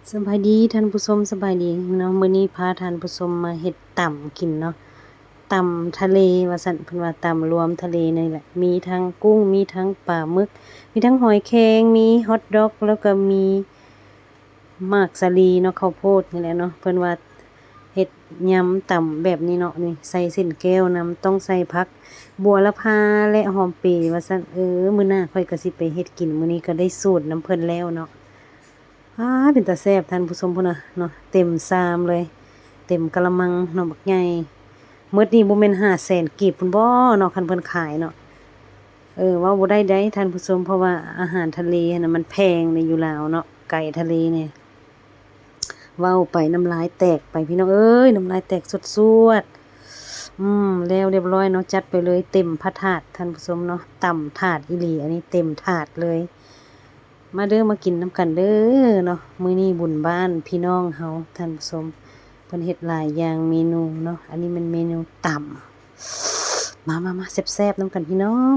ສະບາຍດີທ່ານຜູ້ຊົມ ສະບາຍດີເນາະ. ມື້ນີ້ພາທ່ານຜູ້ຊົມມາເຮັດຕຳກິນເນາະ, ຕຳທະເລວ່າຊັ້ນ, ເພິ່ນວ່າຕຳລວມທະເລນີ້ແຫຼະ, ມີທັງກຸ້ງ ມີທັງປາໝຶກ ມີທັງຫອຍແຄງ ມີຮອດດອກ ແລ້ວກໍມີໝາກສາລີເນາະ, ເຂົ້າໂພດນີ້ແຫຼະເນາະ. ເພິ່ນວ່າເຮັດຍຳຕຳແບບນີ້ເນາະ, ນີ້ໃສ່ເສັ້ນແກ້ວນຳ, ຕ້ອງໃສ່ຜັກບົວລະພາ ແລະ ຫອມເປວ່າຊັ້ນ. ເອີ ມື້ໜ້າຂ້ອຍກໍຊິໄປເຮັດກິນ, ມື້ນີ້ກໍໄດ້ສູດນຳເພິ່ນແລ້ວເນາະ. ອ້າ ເປັນຕາແຊບທ່ານຜູ້ຊົມພຸ້ນນະເນາະ, ເຕັມຊາມເລີຍ, ເຕັມກະລະມັງເນາະ ບັກໃຫຍ່. ໝົດນີ້ບໍ່ແມ່ນຫ້າແສນກີບພຸ້ນບໍ່ເນາະ ຄັນເພິ່ນຂາຍເນາະ. ເອີ ເວົ້າບໍ່ໄດ້ໃດທ່ານຜູ້ຊົມ, ເພາະວ່າອາຫານທະເລຫັ້ນນະມັນແພງເດ້ ຢູ່ລາວເນາະ, ໄກ່ທະເລນີ້. ເວົ້າໄປນ້ຳລາຍແຕກໄປ ພີ່ນ້ອງເອີຍ, ນ້ຳລາຍແຕກສວດໆ. ອືມ ແລ້ວຮຽບຮ້ອຍເນາະ, ຈັດໄປເລີຍເຕັມພະຖາດທ່ານຜູ້ຊົມເນາະ, ຕຳຖາດອີ່ຫຼີ ອັນນີ້ເຕັມຖາດເລີຍ. ມາເດີ ມາກິນນຳກັນເດີເນາະ, ມື້ນີ້ບຸນບ້ານພີ່ນ້ອງເຮົາທ່ານຜູ້ຊົມ, ເພິ່ນເຮັດຫຼາຍຢ່າງເມນູເນາະ. ອັນນີ້ແມ່ນເມນູຕຳ, ມາໆໆ ແຊບໆນຳກັນພີ່ນ້ອງ.